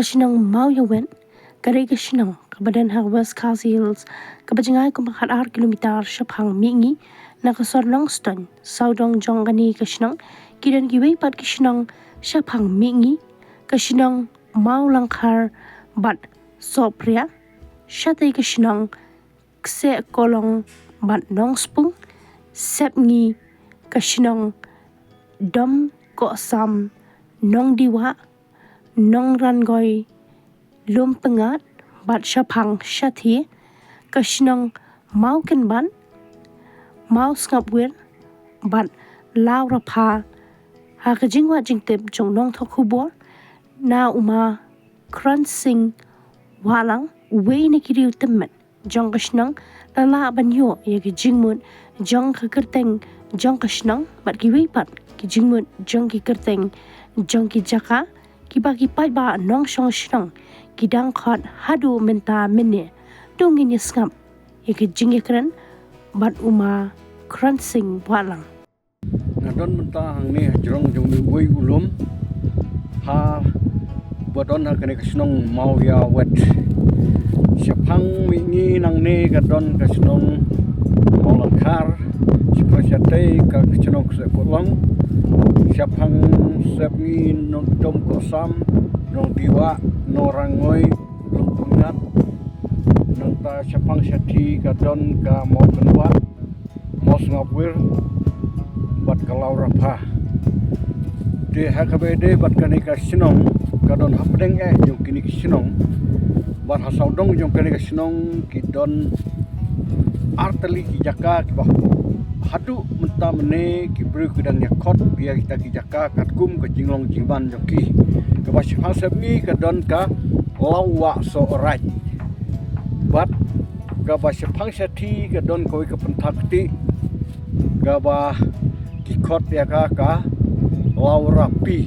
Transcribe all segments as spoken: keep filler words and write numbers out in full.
Ka shnong Mawïawet ka dei ka shnong kaba don ha West Khasi Hills, kaba jngai kumba khat ar kilometer shaphang mihngi na ka sor Nongstoiñ. Sawdong jong kane ka shnong ki don kiwei pat ki shnong shaphang mihngi, ka shnong Mawlangkhar bad Sohphriah, shatei ka shnong Ksehkolong bad Nongspung, Sepngi, ka shnong Domkohsam, Nongdiwah, Nongrangoi, Lumpyngngad bad shaphang shathie ka shnong Mawkynban, Mawsngapwir bad Lawrapha. Ha ka jingwad jingtip jong nongthoh khubor na u Ma Kronsing Wahlang, uwei na ki riew tymmen jong ka shnong, la lah ban ïoh ïa ki jingmut jong ka kyrteng jong ka shnong bad kiwei pat ki jingmut jong ki kyrteng jong ki jaka kiba ki paidbah nongshong shnong ki dang khot haduh mynta mynne. To ngin ïa sngap ïa ki jingïakren bad u Ma Kronsing Wahlang. Nga don mynta hangne ha jrong jong uwei u lum ha, ba don ha kane ka shnong Mawïawet. Shaphang mihngi nangne ka don ka shnong Mawlangkhar, shaphang shatei ka shnong Ksehkolong, shaphang sepngi Nongdomkohsam, Nongdiwah, Nongrangoi, Lumpyngngad. Nangta shaphang shathie ka don ka Mawkynban, Mawsngapwir bad ka Lawrapha. Te ha kaba ïadei bad kane ka shnong, ka don hapdeng eh jong kine ki shnong, bad ha sawdong jong kane ka shnong ki don artylli ki jaka kiba haduh mynta mynne ki briew ki dang ïakhot ïa kita ki jaka katkum ka jinglong jingman jong ki. Kaba shaphang sepngi ka don ka Lawwahsohraij, bad kaba shaphang shathie ka don kawei ka pynthak kti kaba ki khot ïa ka ka Lawrapi.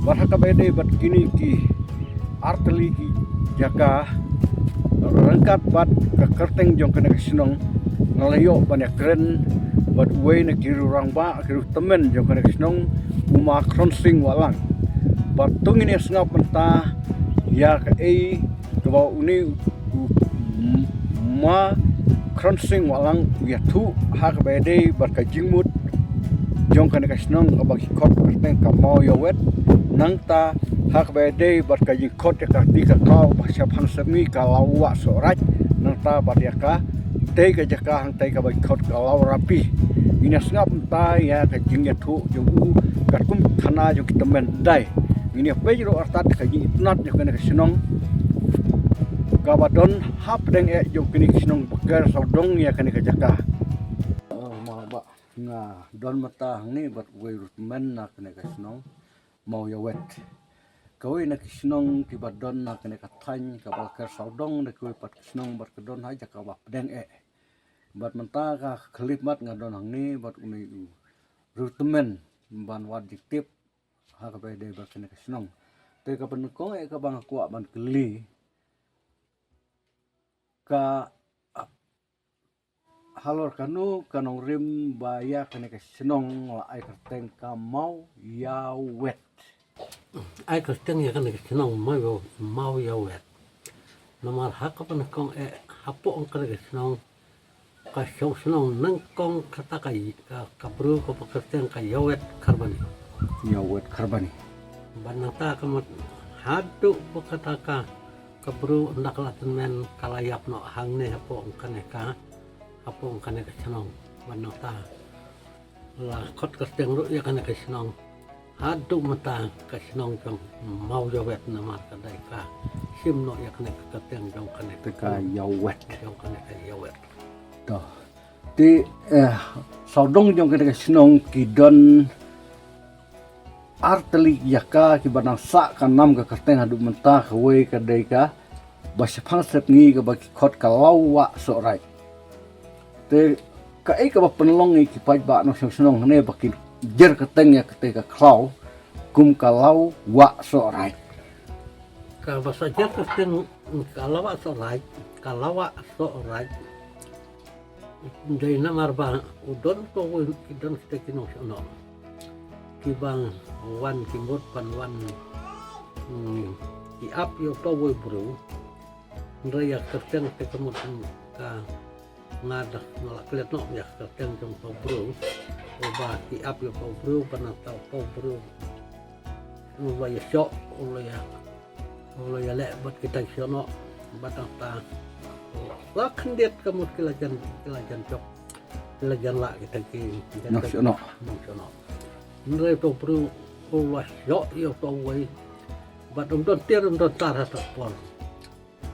Bad ha kaba ïadei bad kine ki artylli ki jaka ryngkat bad ka kyrteng jong kane ka shnong, nga la ïoh ban ïakren bad uwei na ki riew rangbah, ki riew tymmen jong kane ka shnong, u Ma Kronsing Wahlang. Bad to ngin ïa sngap mynta ïa kaei kaba une u Ma Kronsing Wahlang u ïathuh ha kaba ïadei bad ka jingmut jong kane ka shnong kaba ki khot kyrteng ka Mawïawet, nangta ha kaba ïadei bad ka jingkhot ïa ka kti ka khlaw ba shaphang sepngi ka Lawwahsohraij, nangta bad ïa katei ka jaka hangtei kaba ki khot ka Lawrapi. Ngin ïa sngap mynta ïa ka jingïathuh jong u katkum khana jong ki tymmen dei. Ngin ïa peit ruh artat ka jingitynnad jong kane ka shnong kaba don hapdeng eh jong kine ki shnong ba ker sawdong ïa kane ka jaka. Oh, ma ba nga don mynta hangne bad uwei ruh tymmen na kane ka shnong Mawïawet. Kawei na ki shnong kiba don na kane ka thaiñ kaba la ker sawdong na kiwei pat ki shnong bad ka don ha jaka ba pdeng eh. Bad mynta ka khyllipmat nga don hangne bad une u riew tymmen ban wad jingtip ha kaba ïadei bad kane ka shnong. Te kaba nyngkong eh kaba nga kwah ban kylli, ka halor kano ka nongrim ba ïa kane ka shnong la ai kyrteng ka Mawïawet? Ai kyrteng ïa kane ka shnong Maw, Mawïawet. Namar ha kaba nyngkong eh hapoh kane ka shnong, ka shong shnong nyngkong kata ka, ka, ka bru kaba kyrteng ka Ïawet Kharbani. Ïawet Kharbani. Bad nangta ka mut haduh ba kata ka, ka bru ynda ka la tymmen ka la ïap noh hangne hapoh kane ka, hapoh kane ka shnong. Bad nangta la khot kyrteng ruh ïa kane ka shnong. Haduh mynta ka shnong jong Mawïawet namar ka dei ka shim noh ïa kane ka kyrteng jong kane ka, ka Ïawet, jong kane ka Ïawet. To. Te, eh, sawdong jong kane ka shnong ki don artylli jaka kiba nang sah ka nam ka kyrteng haduh mynta, kawei ka dei ka ba shaphang sepngi kaba ki khot ka Lawwahsohraij. Te kaei kaba pynlong ïa ki paidbah nongshong shnong hangne ba ki jer kyrteng ïa katei ka khlaw kum ka Lawwahsohraij? Kaba sa jer kyrteng ka Lawwahsohraij, ka Lawwahsohraij. Dei namar ba u don to u, ki don kita ki nongshong shnong kiba wan ki mut ban wan, hmm, ki ap ïa uto uwei u briew. Hynrei ïa ka kyrteng te ka mut ka nga da nga la klet noh ïa ka kyrteng jong uto u briew. Uba ki ap ïa uto u briew, ba nangta uto u briew u la ïa shoh, u la ïa, u la ïa leh bad kita ki shoh noh. Bad nangta la khyndiat ka mut ki la jan, ki la jan jop, ki la jan lah kita ki, kita ki nong shoh noh. Nong shoh noh. Hynrei uto u briew u la shoh ïa uto uwei. Bad um don tiar um don tar ha uto u por.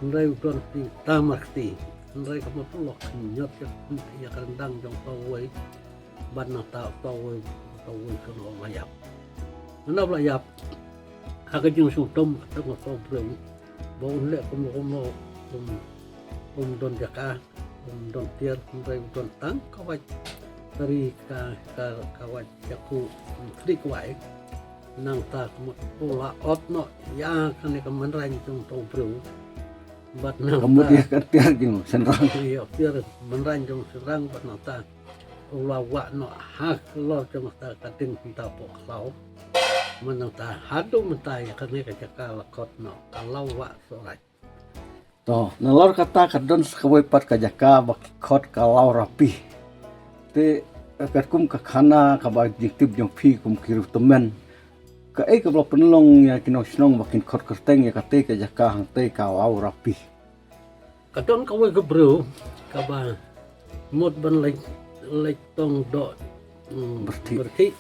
Hynrei u don kti tamar kti. Hynrei ka mut u la khynñiot ïa ka ryndang jong uto uwei. Bad nangta uto uwei, uto uwei u shoh noh u la ïap. Hynda u la ïap, ha ka jingsngewthuh ka tang uto u briew ba un leh kumno kumno, um, um don jaka, um don tiar, hynrei u don tang ka wait, ka ri, ka, ka, ka wait jaku, um, khlieh kwai. Nangta ka mut u la ot noh ïa kane ka mynraiñ jong uto u briew. Bad nangta ka mut ïa ka tiar jong u shynrang. Ïa tiar mynraiñ jong u shynrang bad nangta u la wah noh halor jong kata ka ding mynta hapoh khlaw. Bad nangta haduh mynta ïa kane ka jaka la khot noh ka Lawwah Sohraij. To, nalor kata ka don sa kawei pat ka jaka ba ki khot ka Lawrapi. Te, eh, katkum ka khana kaba jingtip jong phi kum ki riewtymmen, kaei kaba la pynlong ïa ki nongshnong ba kin khot kyrteng ïa katei ka jaka hangtei ka Lawrapi? Ka don kawei ka briew kaba mut ban leit, leit tong doh, mm, byrthih. Byrthih.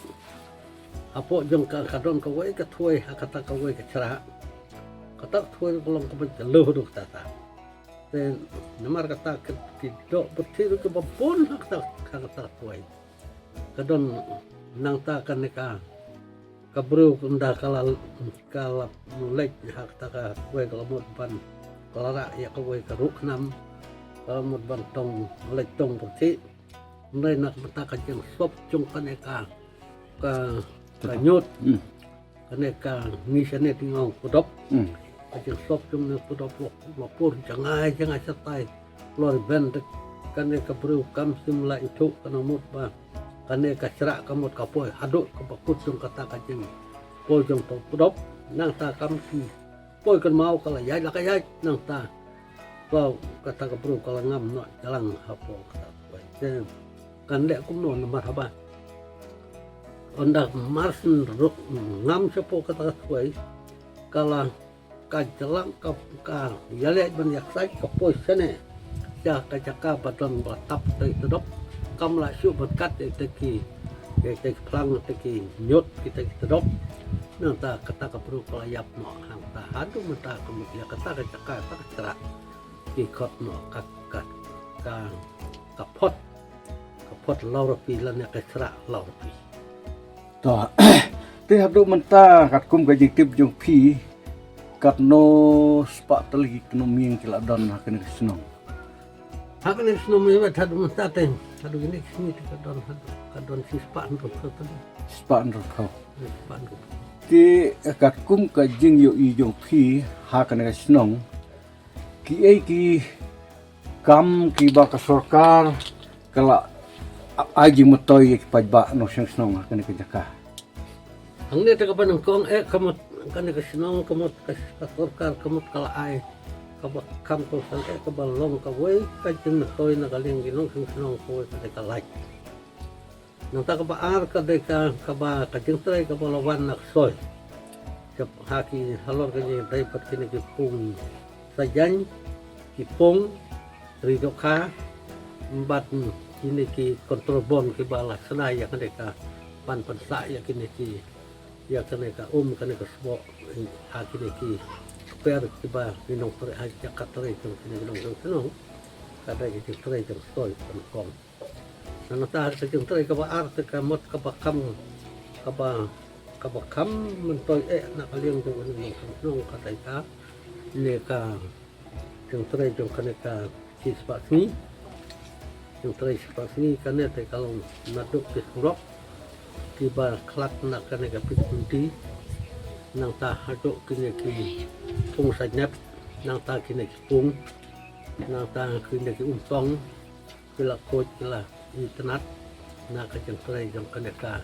Hapoh jong ka, ka don kawei ka thwei ha kata kawei ka shrah. Kata ka thwei ka long kaba jylliew haduh katta. Te namar kata ka, ki doh byrthih ruh kiba bun ha kata, ha kata ka thwei. Ka don nangta kane ka, ka briew kynda ka la, ka la leit ha kata ka thwei ka la mut ban, ka la rah ïa kawei ka ruh khnam, ka la mut ban tong, leit tong byrthih. Hynrei na ka bynta ka jingsop jong kane ka, ka, ka ñiut. Hmm. Kane ka ngi shane te ngi ong pudop. Hmm. Ka jingsop jong ne pudop la, la pur jngai jngai shatai. La rben te kane ka briew kam shym la ithuh ka nang mut ba kane ka shrah ka mut ka poi haduh kaba kut jong kata ka jingpoi jong uto u pudop. Nangta kam shym poi kynmaw, ka la ïaid la ka ïaid nangta. Ka, kata ka briew ka la ngam noh jlang hapoh kata ka thwei. Te kan leh kumno namar haba ynda marsien ruh ngam shapoh kata ka thwei, ka la, ka jlang ka, ka ïaleh ban ïaksaid ka poi shane sha ka jaka ba don ba tap te tdop. Kam lah shuh ban kat te ki, te ki phlang te ki ñiut ki te ki tdop. Nangta kata ka briew ka la ïap noh hangta haduh mynta ka mut ïa kata ka jaka kata ka shrah ki khot noh ka, ka, ka, ka phot, ka phot Lawrapi lane ka shrah Lawrapi. To, te haduh mynta katkum ka jingtip jong phi, katno spah tylli ki kynmiang ki la don ha kane ka shnong? Ha kane ka shnong mynta haduh mynta te, haduh kine ki sngi te ka don, haduh, ka don shispah hynriewphew tylli. Shispah hynriewphew. Shispah hynriewphew. Te katkum ka jingïohi jong phi ha kane ka shnong, kiei ki kam kiba ka sorkar ka la ai jingmyntoi ïa ki paidbah nongshong shnong ha kane ka jaka? Hangne te kaba nyngkong eh ka mut kane ka shnong ka mut ka, ka sorkar ka mut ka la ai kaba kham kongsan eh kaba long kawei ka jingmyntoi na ka liang ki nongshong shnong kawei ka dei ka light. Nangta kaba ar ka dei ka, kaba ka jingtrei kaba la wan na ka soi. Ka ha ki halor ka jingtrei bad kine ki pung sajan, ki pung ri dohkha, bad kine ki control bom kiba la shna ïa kane ka ban pynsah ïa kine ki, ïa kane ka um kane ka sboh ha kine ki kper kiba ki nongtrei ha jaka trei jong kine ki nongtrei shnong. Ka dei ka jingtrei jong soi pynkhong. Nangta ka jingtrei kaba ar te ka mut kaba kham, kaba, kaba kham myntoi eh na ka liang jong kane ka shnong ka dei kane ka jingtrei jong kane ka shispah sngi. Jingtrei shispah sngi kane te ka long naduh ki surok kiba khlad na kane ka pit pynti. Nangta haduh kine ki pung sajan, nangta kine ki pung, nangta kine ki umtong, ki la khuid ki la itynnad na ka jingtrei jong kane ka,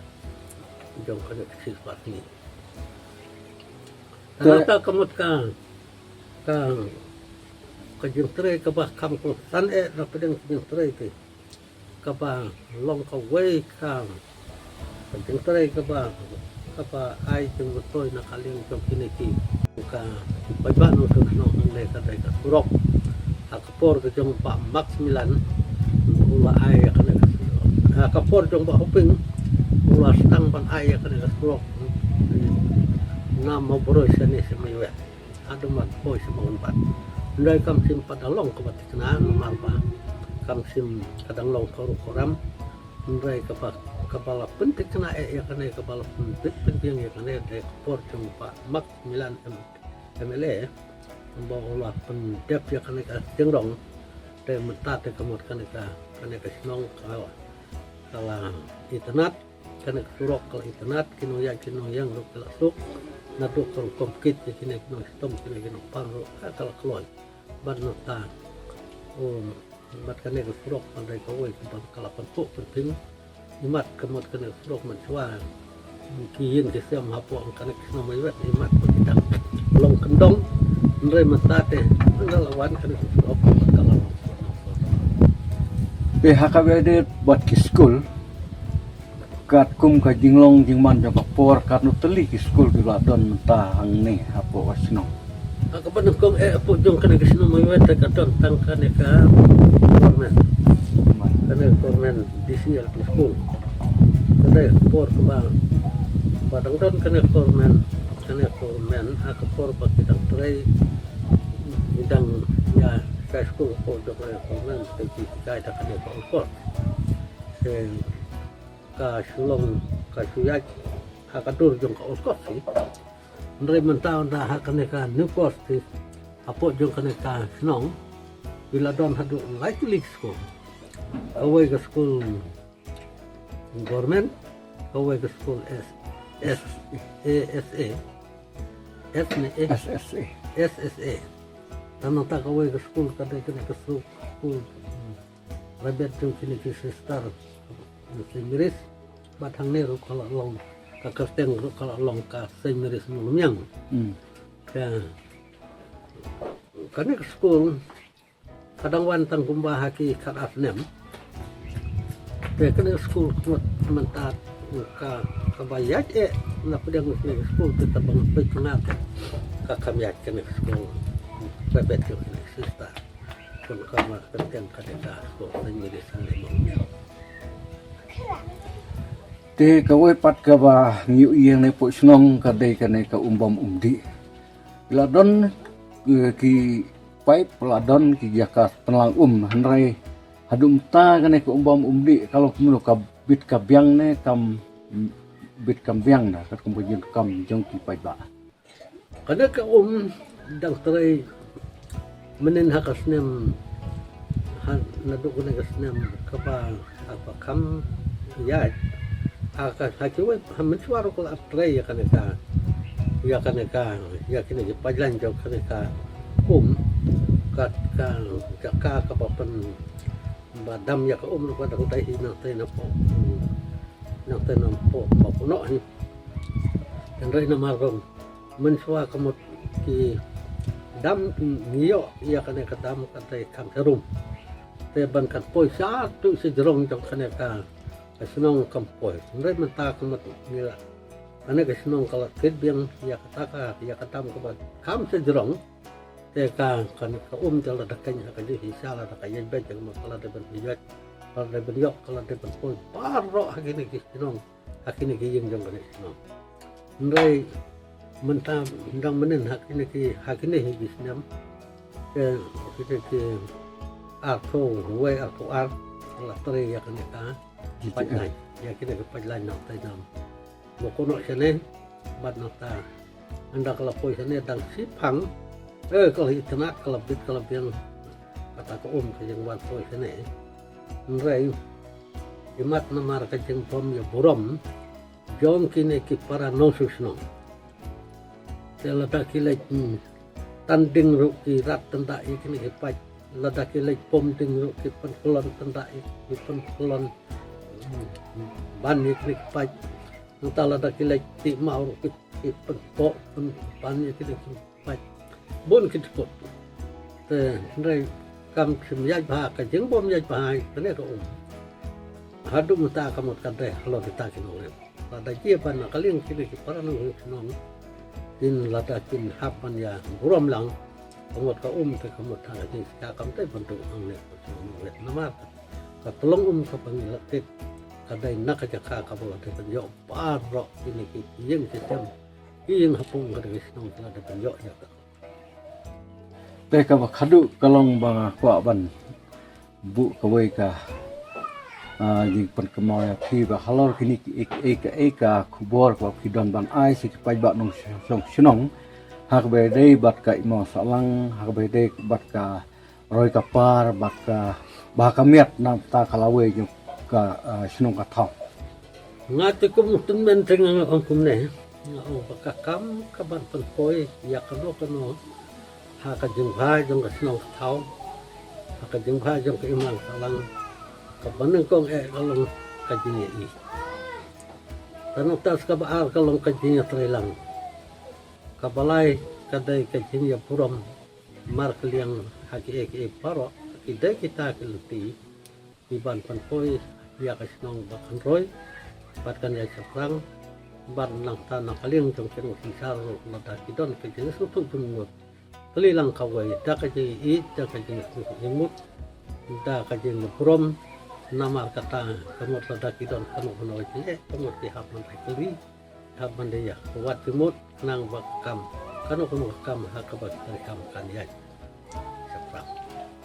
jong kane ka shispah sngi. Te nangta ka mut ka, Ka, ka jingtrei kaba kham kongsan eh na pdeng ka jingtrei te. Kaba long kawei ka, ka jingtrei kaba, kaba ai jingmyntoi na ka liang jong kine ki. Ka paidbah nongshong shnong hangne ka dei ka surok. Ha ka por ka jong Bah Maximilan, u la ai ïa kane ka surok. Ha ka por jong Bah Hoping, u la sdang ban ai ïa kane ka surok. Na Mawboroh shane sha Mawïaid. Haduh mat poi sha Mawynbat. Hynrei kam shym pat da long kaba thikna namar ba kam shym ka dang long ka ruh ka ram. Hynrei kaba, kaba la pynthikna eh ïa kane, kaba la pynbit pynbiang ïa kane dei ka por jong Bah Maximilan M-, M L A. Ba u la pyndep ïa kane ka jingrong. Te mynta te ka mut kane ka, kane ka shnong ka, ka la itynnad. Kane ka surok ka la itynnad, ki nongïaid ki nongïeng ruh ki la suk. Naduh ka rukom kit ïa kine ki nongshitom, kine ki nongpang ruh ka, ka la kloi. Bad nangta, um, bad kane ka surok ka dei kawei kaba ka la pynphuh pynphieng. Imat ka mut kane ka surok mynshuwa ki ïing ki sem hapoh kane ka shnong Mawïaid, imat ba ki dang long kyndong. Hynrei mynta te, ynda la wan kane ka surok ka la long. Te ha kaba ïadei bad ki skul, katkum ka jinglong jingman jong ka por, katno tylli ki skul ki la don mynta hangne hapoh ka shnong? Ha kaba nyngkong eh hapoh jong kane ka shnong Mawïaid te ka don tang kane ka government. Kane ka government D C L P school. Kane ka por kaba, ba dang don kane ka government, kane ka government ha ka por ba ki dang trei, ki dang ïa kai skul hapoh jong kane ka government, te ki hikai da kane ka old course. Te ka shu long, ka shu ïaid ha ka dur jong ka old course hi. Hynrei mynta ynda ha kane ka new course hi, hapoh jong kane ka shnong, ki la don haduh lai tylli ki skul. Kawei ka skul government, kawei ka skul S, S, A S A, S ne A? S S A. S S A. Te nangta kawei ka skul ka dei kane ka skul, skul, hmm, private jong kine ki sister, Saint Mary's. Bad hangne ruh ka la long, ka kyrteng ruh ka la long ka Saint Mary's Mawlymyang. Hmm. Ka, kane ka skul ka dang wan tang kumba ha ki khatar snem. Te kane ka skul ka mut mynta ka, kaba ïaid eh na pdeng kane ka skul te tang ba peit nga te ka kam ïaid kane ka skul. Private jong kine ki sister. Kun kama kyrteng kane ka skul Saint Mary's Mawlymyang. Te kawei pat kaba ngi ïohi hangne hapoh shnong ka dei kane ka um bam um dih. La don, eh, ki paip, la don ki jaka pynlang um, hynrei haduh mynta kane ka um bam um dih ka long kumno, ka bit ka biang ne kam bit kam biang da, katkum ka jingkam jong ki paidbah. Kane ka um dang trei mynnin ha ka snem, ha, naduh kane ka snem kaba, kaba kham ïaid. Ha ka, ha kiwei, ha mynshuwa ruh ka la trei ïa kane ka, ïa kane ka, ïa kine ki pipeline jong kane ka um, ka, ka, ka, ka, kaba pyn, ba dam ïa ka um ruh ka dang dei hi nangtei napoh, nangtei napoh, ba pynnoh hi. Hynrei namar ba mynshuwa ka mut ki dam, ngi ïoh ïa kane ka dam ka dei kham jarum. Te ban kan poi sha tu sha jrong jong kane ka, ka shnong kam poi. Hynrei mynta ka mut ngi la, kane ka shnong ka la thied biang ïa kata ka, ïa ka dam kaba kham sha jrong. Te ka, kane ka um te lada ka ïaid ha ka jingshisha, lada ka ïaid beit, ka mut ka la dei ban ïaid, ka la dei ban ïoh, ka la dei ban poi baroh ha kine ki shnong, ha kine ki ïing jong kane ka shnong. Hynrei mynta, dang mynnin ha kine ki, ha kine hi ki snem, te kine ki arphew wei arphew ar la trei ïa kane ka pipeline, ïa kine ki pipeline nangtei na Mawkynnoh shane, bad nangta ynda ka la poi shane dang shiphang, eh, ka la itynnad, ka la bit, ka la biang kata ka um ka jingwan poi shane. Hynrei imat namar ka jingbym ïaburom jong kine ki para nongshong shnong. Te lada ki leit, hmm, tan ding ruh ki rat tynda ïa kine ki paip. Lada ki leit pom ding ruh ki pynkyllon tynda ïa, ki pynkyllon, hmm, ban ïa kine ki paip. Nangta lada ki leit tih maw ruh ki, ki pynpoh, pyn, ban ïa kine ki paip. bun ki dkhot. Te hynrei kam shym ïaid bha ka jingbym ïaid bha kane ka um. Haduh mynta ka mut ka dei halor kita ki nongleh. Lada jia ban na ka liang kine ki para nongshong shnong, kin lada kin hap ban ïa burom lang, ka mut ka um te ka mut ha ka jingshah kam te ban tu hangne ka shnong nongleh. Namar ka tlong um kaba ngi la tip ka dei na ka jaka kaba la dei ban ïoh baroh kine ki ïing ki sem, ki ïing ha pung ka dei ka shnong ka la dei ban ïoh ïa ka. Te kaba khadduh ka long ba nga kwah ban buh kawei ka, ah, jingpynkynmaw ïa phi ba halor kine ki ei ka ei ka khubor kaba phi don ban ai sha ki paidbah nongshong shnong, ha kaba dei bad ka imlang sahlang, ha kaba dei bad ka roi ka par, bad ka ba ka miat na ka bynta ka lawei jong ka, ah, shnong ka thaw. Nga te kum u tymmen te nga ong kumne. Nga ong ba ka kam kaban pynpoi ïa kano kano ha ka jingbha jong ka shnong ka thaw, ha ka jingbha jong ka imlang sahlang, kaba nyngkong eh ka long ka jingïeit. Te nangta kaba ar ka long ka jingïatreilang. Kaba lai ka dei ka jingïaburom markylliang ha ki ei ki ei baroh, ki dei kita ki lynti kiban pynpoi ïa ka shnong ba kan roi bad kan ïai shaphrang. Bad nangta na ka liang jong ki nongsynshar ruh lada ki don ka jingsngewthuh jingmut, kylli lang kawei da ka jingïeit, da ka jingsngewthuh jingmut, da ka jingburom. Namar kata ka mut lada ki don kano kano ka jingeh ka mut ki hap ban ai kylli, hap ban da ïa ka wat jingmut, khnang ba ka kam, kano kano ka kam ha kaba ki treikam kan ïaid.